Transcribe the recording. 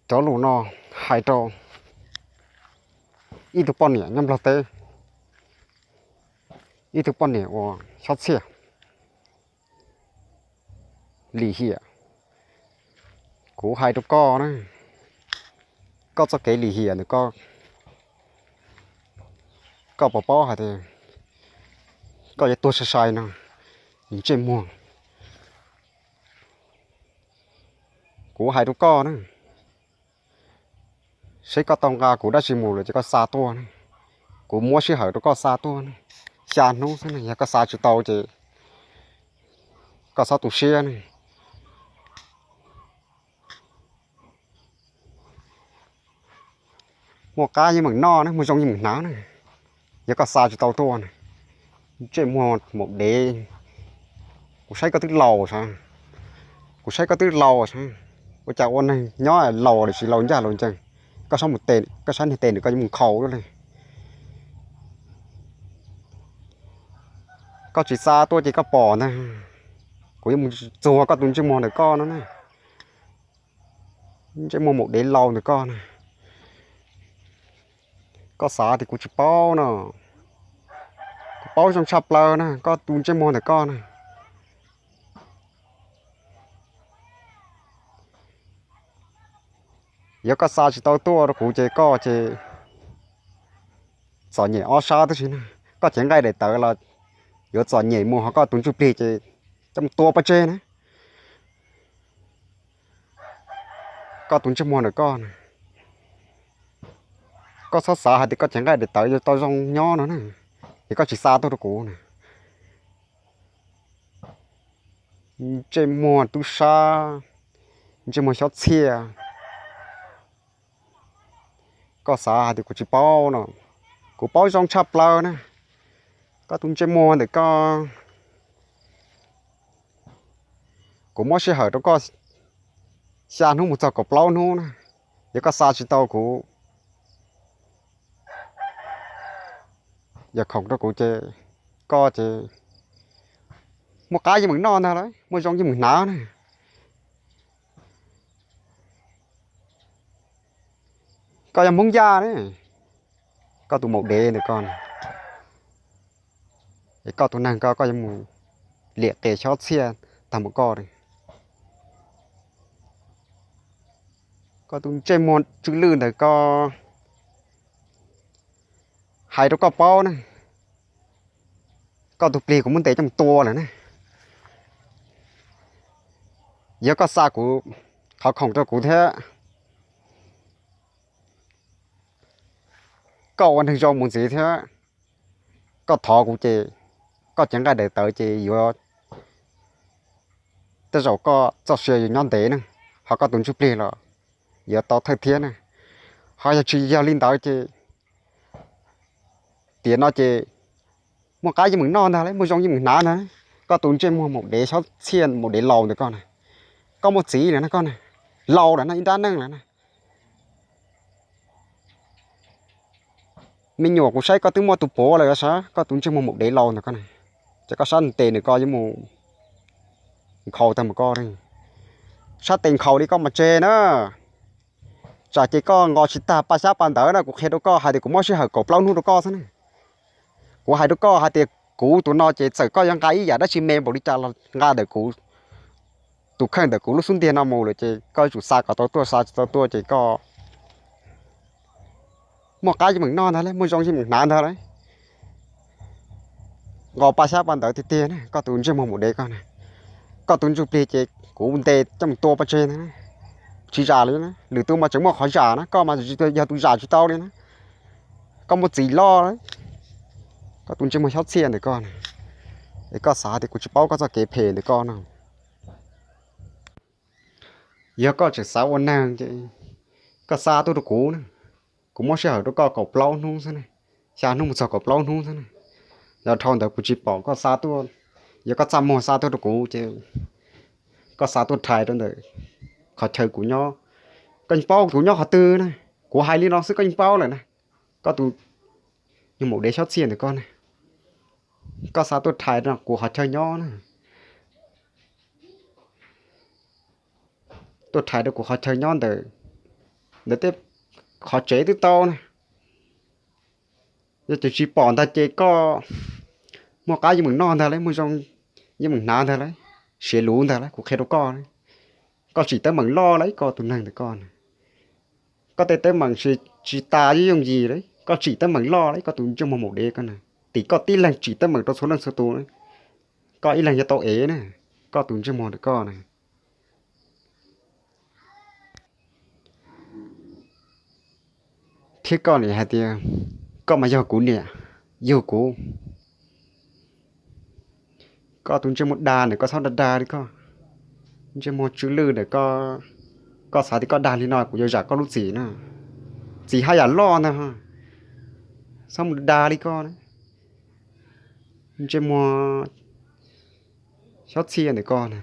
Cov lus no hais rau ib tug poj niam nyob Nplog teb, ib tug poj niam uas xyob txhiaj lim hiam. Kuv hais rau koj na, koj txoj kev lim hiam ntawm koj, koj puas paub hais tias koj yuav tuag sai sai no, ntsej muag. Kuv hais rau koj na, seb koj tau nqa kuv dab tsi mus lawm ces koj xa tuaj ne. Kuv muab sij hawm rau koj xa tuaj ne, xya hnub xwb ne. Yog koj xa tsis tau ces koj txhob tu siab ne. Muaj qab yeej meem noj ne, muaj zoo yeej meem hnav ne. Yog koj xa tsis tau tuaj ne, ntsej muag maum dev. Kuv saib koj twb laus sav, kuv saib koj twb laus sav, ua cas ua neeg nyob laus lawm tsis laus ncaj laus ncees. Koj saib mus tes, koj saib niag tes ntawm koj yuav mus nkhaus li. Koj tsis xa tuaj ces koj pom ntag, kuv yuav mus txuag koj tus ntsej muag ntawm koj no na. Ntsej muag maum dev laus ntawm koj na. Koj xav tias kuv tsis paub no, kuv paub zoo tshaj plaws na koj tus ntsej muag ntawm koj na. Yog koj xa tsis tau tuaj rau kuv ces koj ces txom nyem ob sab tib si na. Koj cev nqaij daim tawv los yuav txom nyem mus, ho koj tus ntsuj plig ces coj mus tua pov tseg na. Koj tus ntsej muag ntawm koj na, koj txhob xav hais tias koj cev nqaij daim tawv yuav tau zoo nyob no na, es koj tsis xa tuaj rau kuv na. Ntsej muag tub sab, ntsej muag xyob txhiaj. Koj xav hais tias kuv tsis paub no, kuv paub zoo tshaj plaws na. Koj tus ntsej muag ntawm koj, kuv muab sij hawm rau koj xya hnub mus txog kaum plaub hnub na. Yog koj xa tsis tau kuv, yog khoom rau kuv ces koj ces muaj qab yeej meem noj ntag lauj, muaj zoo yeej meem hnav na. Koj yog Hmoob Yaj ne, koj tus maum dev ntawm koj na, es koj tus neeg koj, koj yuav mus liam qe xyob txhiaj tag npaum koj li. Koj tus ntsej muag tsw lwj ntawm koj, hais rau koj paub ne, koj tus plig kuv muab ntes coj mus tua lawm ne. Yog koj xa kuv qhov khoom rau kuv thiab, koj ua neeg zoo mus ntxiv thiab, koj thov kuv ces koj cev nqaij daim tawv ces yuav, tej zaum koj txoj sia yuav nyob ntev ne, ho koj tus ntsuj plig los yuav tau thawj thiab ne. Ho yog tsis yog li ntawd ces tiam no ces muaj qab yeej meem noj ntag lauj, muaj zoo yeej meem hnav ntag. Koj tus ntsej muag maum dev xyob txhiaj maum dev laus ntawm koj na, koj muaj txiv lawm na koj na, laus lawm na, ib nrab neej lawm na. Me nyuam, kuv saib koj twb muaj tus puav lawm sav, koj tus ntsej muag maum dev laus ntawm koj na, ces koj sab tes ntawm koj yuav mus nkhaus tag mus koj li. Sab tes nkhaus li koj mas tseg na. Tsam ces koj nqos tsis tag pa xyab pa ntawv na, kuv qhia rau koj hais tias kuv muab sij hawm kaum plaub hnub rau koj xwb na. Kuv hais rau koj hais tias kuv tus no ces txawm koj yuav nqa ib yam dab tsi me npaum li cas los nqa ntawm kuv tus kheej ntawm kuv lub xub ntiag no mus lawm ces koj yuav tsum xa kom tau tuaj, xa tsis tau tuaj ces koj muaj qab yeej meem noj ntag lauj, muaj zoo yeej meem hnav ntag lauj. Nqos pa xyab pa ntawv tiag tiag na, koj tus ntsej muag maum dev koj na. Koj tus ntsuj plig ces kuv ntes coj mus tua pov tseg ntag na. Tsis zam li na, lwm tus mas tseem muaj qhov zam na, koj mas yog tus zam tsis tau li na. Koj muaj txiv loj lawm, koj tus ntsej muag xyob txhiaj ntawm koj na. Es koj xav tias kuv tsis paub koj txoj kev phem ntawm koj no. Yog koj tseem xav ua neeg ces koj xa tuaj rau kuv na. Kuv muab sij hawm rau koj kaum plaub hnub xwb ne, xya hnub mus txog kaum plaub hnub xwb ne. Yog dhau ntawd kuv tsis pom koj xa tuaj, yog koj txaj muag xa tuaj rau kuv ces koj xa tuaj rhais rau ntawm qhov chaw kuv nyob. Koj yeej paub kuv nyob qhov twg na, kuv hais li no xwb koj yeej paub lawm na. Koj tus nyuag maum dev xyob txhiaj ntawm koj na, koj xa tuaj rhais rau kuv qhov chaw nyob na. Tuaj rhais rau kuv qhov chaw nyob ntawm ntawm tej qhov tsev twb tau na. Yog tias tsis pom ntag ces koj muaj qab yeej meem noj ntag lauj, muaj zoo yeej meem hnav ntag lauj, siav luv ntag lauj, kuv qhia rau koj. Koj tsim teeb meem loj lauj koj tus neeg ntawm koj na. Koj tej teeb meem tsis tas yooj yim lauj, koj tsim teeb meem loj lauj koj tus ntsej muag maum dev koj na. Tim koj tib leeg tsim teeb meem rau txhua leej txhua tus, koj ib leeg yuav tau ev na, koj tus ntsej muag ntawm koj na. Thiab koj nim hais tias koj mas yog kuv niam, yug kuv. Koj tus ntsej muag dag na, koj txhob dag dag li koj. Ntsej muag tsw lwj na, koj xav tias koj dag li no kuv yuav zam koj lub txim na. Txim haj yam loj ntag, txhob mus dag li koj na. Ntsej muag xyob txhiaj ntawm koj na.